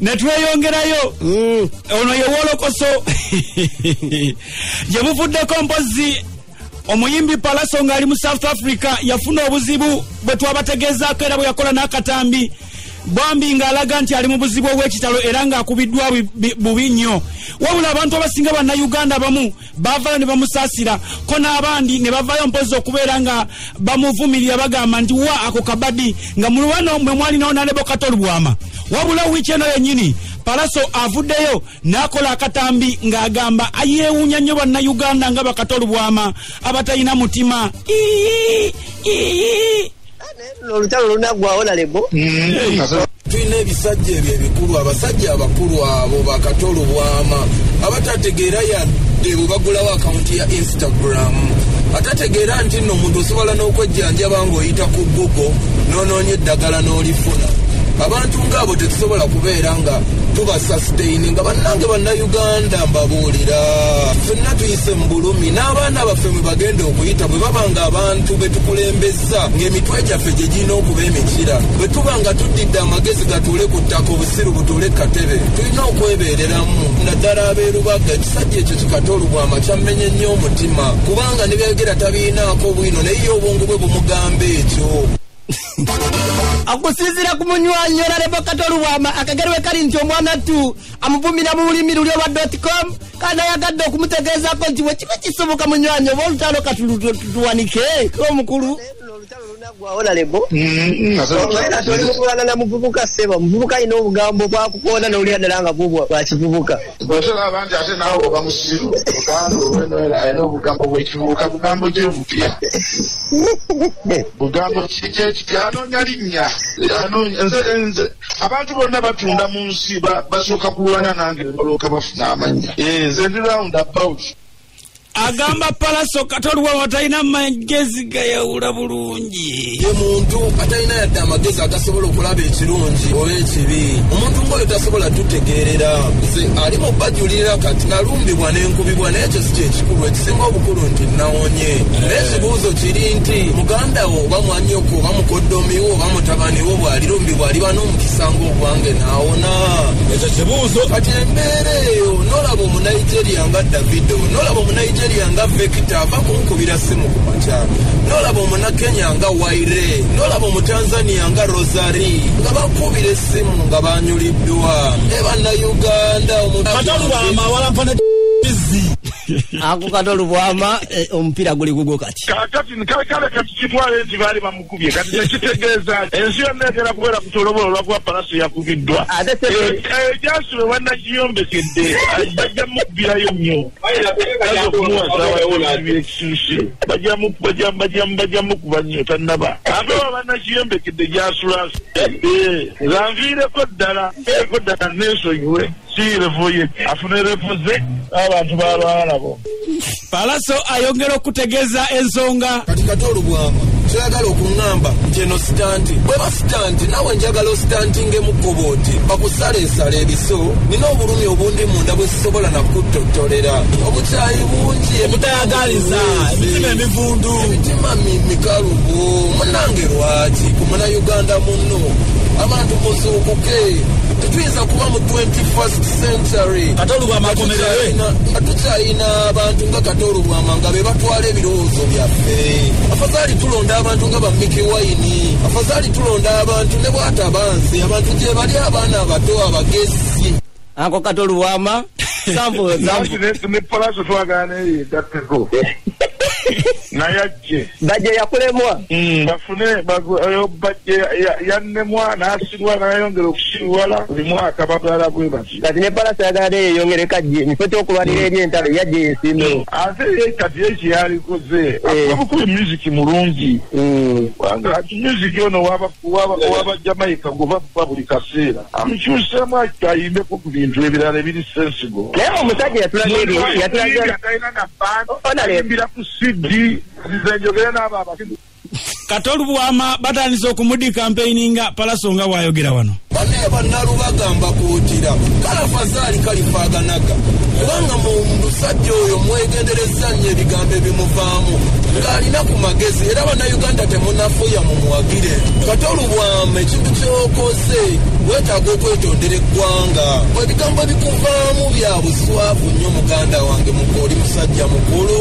Ne tweyongerayo. Ono ye Wolokoso. Gye buvuddeko mpozzi omuyimbi Pallaso ng'ali mu South Africa yafuna obuzibu bwe twabategeezaako era bwe yakola n'akatambi bambi ng'alaga nti ali mu buzibu obw'ekitalo era ng'akubiddwa bubi nnyo. Wabula abantu abasinga Bannayuganda abamu baavaayo ne bamusaasira, ko n'abandi ne bavaayo mpozzi okubeera nga bamuvumirira bagamba nti wa ako kabadi, nga mu lwano mwe mwalinawo n'Alebo Kato Lubwama. Wabula wiiki eno yennyini Pallaso avuddeyo n'akola akatambi ng'agamba ayeewuunya nnyo Bannayuganda nga Bakato Lubwama abatalina mutima. Olutalo lunaggwawo nalebo. Tulina ebisajja ebyo ebikulu, abasajja abakulu abo Bakato Lubwama abatategeera yadde bwe bagulawo akawunti ya Instagram, atategeera nti nno omuntu osobola n'okwejjanjaba ng'oyita ku Google n'onoonya eddagala n'olifuna. Abantu ng'abo tetusobola kubeera nga tubasustaininga. Nga bannange Bannayuganda mbabuulira, ffenna tuyise mu bulumi n'abaana baffe mwe bagenda okuyita bwe baba nga abantu be tukulembeza ng'emitwe gyaffe gye girina okuba emikira, bwe tuba nga tuddidde amagezi gatuule ku ttaka, obusiru butuule ku katebe, tulina okwebeereramu naddala ab'erubaga. Ekisajja ekyo Kikato Lubwama kyammenye nnyo omutima, kubanga ne byayogera tabiinaako bwino, naye ye obwongo bwe bumugamba ekyo. Okusinziira ku munywanyi Honorable Kato Lubwama, akageri we kali nti omwana tu amuvumira mu lulimi luli olwa .com, kandi ayagadde okumutegeezaako nti bwe kiba kisoboka munywanyi oba olutalo katutuwanike omukulu. Oli mukulwana na muvubuka ssebo, omuvubuka alina obugambo bwakukoona n'olira ddala nga bubwa bwakivubuka. Bw'otolaba nti ate naawe oba musiru, ogamba alina obugambo bw'ekivubuka, bugambo gye bupya. Bugambo kiki ekipya, anoonya linnya. Nze abantu bonna batunda mu nsi basooka kulwana nange balooka bafuna amannya. Nze ndi round about. Agamba Pallaso Kato Lubwama talina magezi gayawula bulungi. Ye muntu atalina yadde amagezi agasobola okulaba ekirungi oba ekibi. Omuntu ng'oyo tasobola tutegeerera. Nze ali mu bajulirira kati nalumbibwa n'enkubibwa, naye ekyo si kyekikulu. Ekisinga obukulu nti nawonye. Naye ekibuuzo kiri nti muganda wo oba mwannyoko oba mukoddomi wo oba mutabani wo bw'alirumbibwa aliba n'omukisa ng'ogwange n'awona. Ekyo kibuuzo. Kati embeera eyo n'olaba Omunigeria nga Davido, n'olaba Omunigeria nga Vector ava kunkubira simu ku makya, n'olaba Omunakenya nga Waire, n'olaba Omutanzania nga Rosari nga bakubira essimu nga banyuliddwa. Ne Bannayuganda Kato Lubwama walampa ne bizzi. Ako Kato Lubwama omupiira guli gugwo kati. Kakati kale kati kitwale nti baali bamukubye, kati tekitegeeza ensi yonna egenda kubeera ku tolobolo olwakuba Pallaso yakubiddwa. Ejasule bannakiyombekedde bajja mukubirayo nnyo. Bajja mukuba nnyo tannaba. Ate oba bannakiyombekedde gyasula nze nviireko ddala neesonyiwe si revo ye afune revo ze abantu balwana nabo. Pallaso ayongera okutegeeza ensonga. Kati Kato Lubwama kyoyagala okuŋŋamba nti eno stunt, bweba stunt naawe njagala ositantinge mu kkobooti bakusaleesala ebiso. Nina obulumi obundi munda bwe sisobola nakuttotolera, obukyayi bungi, obutayagaliza, emitima emivundu, emitima mikalubo. Munnange lwaki ku Munnayuganda munno? Abantu muzuukuke, tetuyinza kuba mu 21st century Kato Lubwama akomerere nga tukyalina abantu nga Kato Lubwama nga be batwala ebirowoozo byaffe. Afazaali tulonda abantu nga ba Mikie Wine, afazaali tulonda abantu ne bwatabanze abantu gye bali abaana abato abagezi. Ako Kato Lubwama sample sample. Ne Pallaso twagala naye yegatteko naye ajje. Bajje yakulemwa. Bafune bajje yannemwa n'asirwa n'ayongera okusirwala buli mwaka bagala bwe bati. Kati ne Pallaso ayagala naye yeeyongere kajje nifo ky'okulwanira eri entalo yajje yeesimbewo. Ate ye kati ye kyeyalikoze akuba music mulungi, kubanga ati music ono waba Jamaica gwe bakuba buli kaseera, amukyuseemu ayimbeko ku bintu ebirala ebiri sensible. Naye omusajja yatulaga talina na band, ayimbira ku CD. Nze njogere n'abo abakulu. Kato Lubwama batandise okumudi campaigninga Pallaso nga bw'ayogera wano. Naye bannalubaga mbakuutira, kalafazaali kalifaaganaga, kubanga mu musajja oyo mwegendereza nnyo ebigambo ebimuvaamu, ng'alina ku magezi. Era bannayuganda temunafuya, mumuwagire. Kato Lubwama, ekintu kyokoze weetaaga okwetondera eggwanga. Ebigambo ebikuvaamu bya buswavu nnyo. Muganda wange muko, oli musajja mukulu.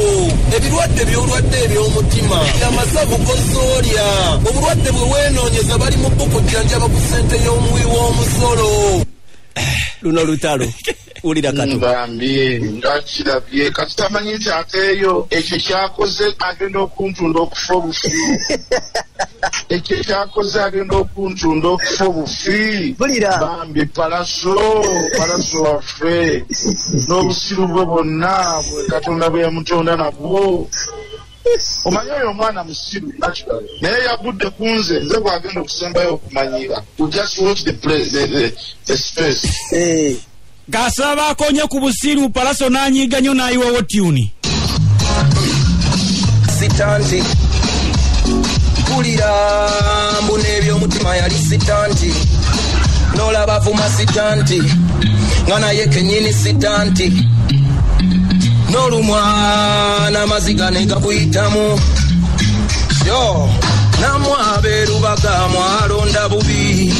Ebirwadde by'olwadde eby'omutima, amasavu gozoolya, obulwadde bwe weenoonyeza, bali mu bukujjanjaba ku ssente y'omuwi w'omusolo. Luno lutalo, wulira Kato. Bambi nga kirabye kati tamanyi nti ateeyo ekyo kyakoze agenda okuntunda okufa obufi. Ekyo kyakoze agenda okuntunda okufa obufi. Mpulira. Bambi Palaso, Palaso waffe, n'obusiru bwe bwonna bwe Katonda bwe yamutonda nabwo. Omanyi oyo omwana musiru naturally, naye yagudde ku nze, nze gwagenda okusembayo okumanyira. We just watch the play, the space. Kasaba akonye ku busiru. Palaso n'anyiiga nnyo n'ayiwawo tune. Sitanti mpulira mbu n'ebyomutima yali sitanti, n'olaba vuma sitanti nga naye kenyini sitanti, n'olumwa n'amaziga ne gakuyitamu yo. Namwe abeerubaga mwalonda bubi,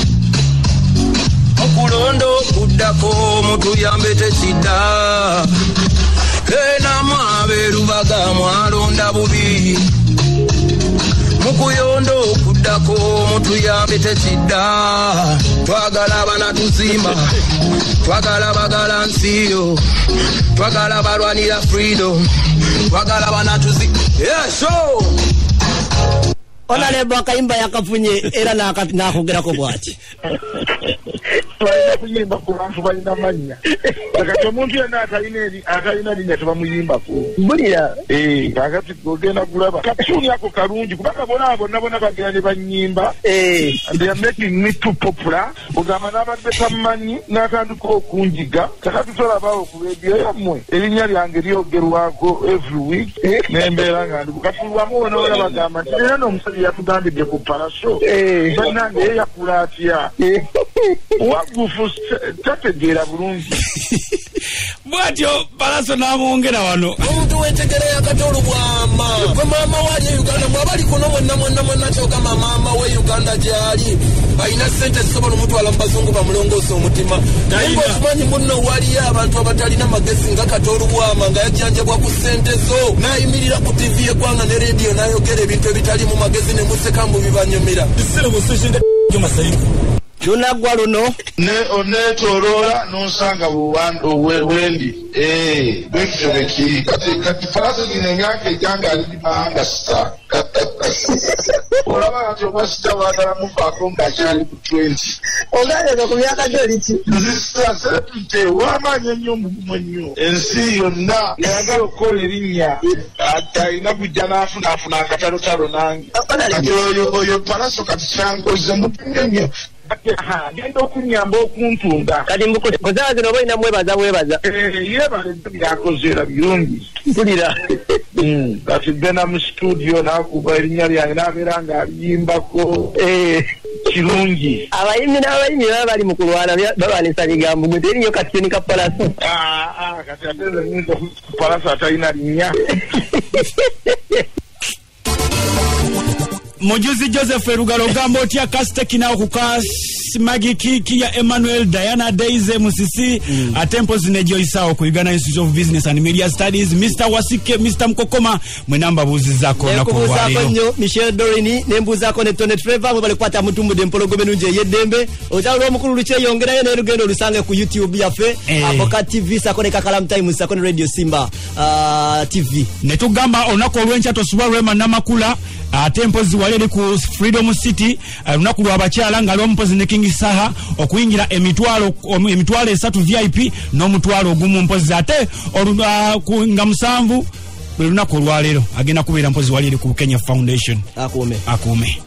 okulonda okuddako mutuyambe tekidda. Namwe abeerubaga mwalonda bubi, mukuyonda okuddako mutuyambe tekidda. Twagala banatuzimba, twagala bagala nsiyo, twagala balwanira freedom, twagala banatuzi yeso. Honorable akayimba yakafunye era n'akogerako bw'ati. Balina kuyimba ku bantu balina mannya. Kati omuntu yenna atalina linnya tebamuyimbako. Mpulira. Eh, kakati ogenda kulaba katuni ako kalungi, kubanga bona bonna bonna bagenda ne banyimba. And they are making me too popular. Ogamba n'abadde tamumanyi n'atandika okunjiga. Kakati tolabaawo ku rediyo yammwe erinnya lyange lyogerwako every week, nembeera nga ndi kati wamu wonoona bagamba nti era n'omusajja yatugambidde ku Palaso. Bannange, ye yakula atya? Wagufu tategeera bulungi. Bwatyo Palaso n'amwongera wano. Omuntu wetegere Kato Lubwama, gwe maama wali e Uganda, mwabali kuno mwenna mwenna mwenna, kyogamba maama we Uganda gyali alina sente zisobola omutwala mu bazungu bamulongoosa omutima. Naye ngaokimanyi muno waliyo abantu abatalina magezi nga Kato Lubwama, nga yajjanjabwa ku ssente zo, n'ayimirira ku TV yeggwanga ne rediyo n'ayogera ebintu ebitali mu magezi ne museka mbu bibanyumira. Bisiru busushi nga masayiku. Lunaggwa luno. Ne oneetoloola n'onsanga wendi bwekityo bwekiri. Kati Palaso gino emyaka egyange ali mahanga sita, olaba kati obwa sita baagala muvaako ng'akyali ku 20. Ogaleka ku myaka gyoliki. Nzisa celebrity w'amaanyi ennyo, omugumu ennyo. Ensi yonna yagala okukola erinnya, alina kujja n'afunaafuna akatalotalo nange. Kati oyo Palaso kati kyankoze mutunge nnyo, genda okunyamba okuntunda. Kati mbukuzawa zino oba olina mwebaza bwebaza. Yebale, byakoze era birungi. Mpulira. Kati genda mu studio nakuba erinnya lyange nabeera ng'aliyimbako, kirungi. Abayimbi n'abayimbi baba bali mu kulwana, balwanisa bigambo, gwe teriyo katini ka Palaso. Kati ate nze nyinza Palaso atalina linnya. Mujuzi Joseph Erugalo, ogamba otya kasitekinaawo ku kasimagikiki ya Emmanuel, Diana, Daisy Musisi, ate mpozi ne Joyisaawo ku Uganda Institute of Business and Media Studies, Mr Wasike, Mr Mukokoma, mwena mbabuuzizaako olunaku Nekubuuzaako olwaleero. nnyo Michel Dorini, nembuuzaako ne Tone Trevor. Mwebale kukwata mutumbudde empologoma ennungi ey'eddembe. Olutalo lw'omukulu lukyeyongerayo, naye lugenda olusange ku YouTube yaffe, Apoka TV, sako ne Kakalam Times, sako ne Radio Simba TV. Ne tugamba olunaku olw'enkya tosubwa Rema Namakula, ate mpozi wali eri ku Freedom City, lunaku lw'abakyala nga aliwo mpozi ne King Saha, okuyingira 30,000 VIP n'1,000 mpozi ate nga 7 lwe lunaku olwaleero agenda kubeera mpozi wali eri ku Kenya Foundation. Akuume. Akuume.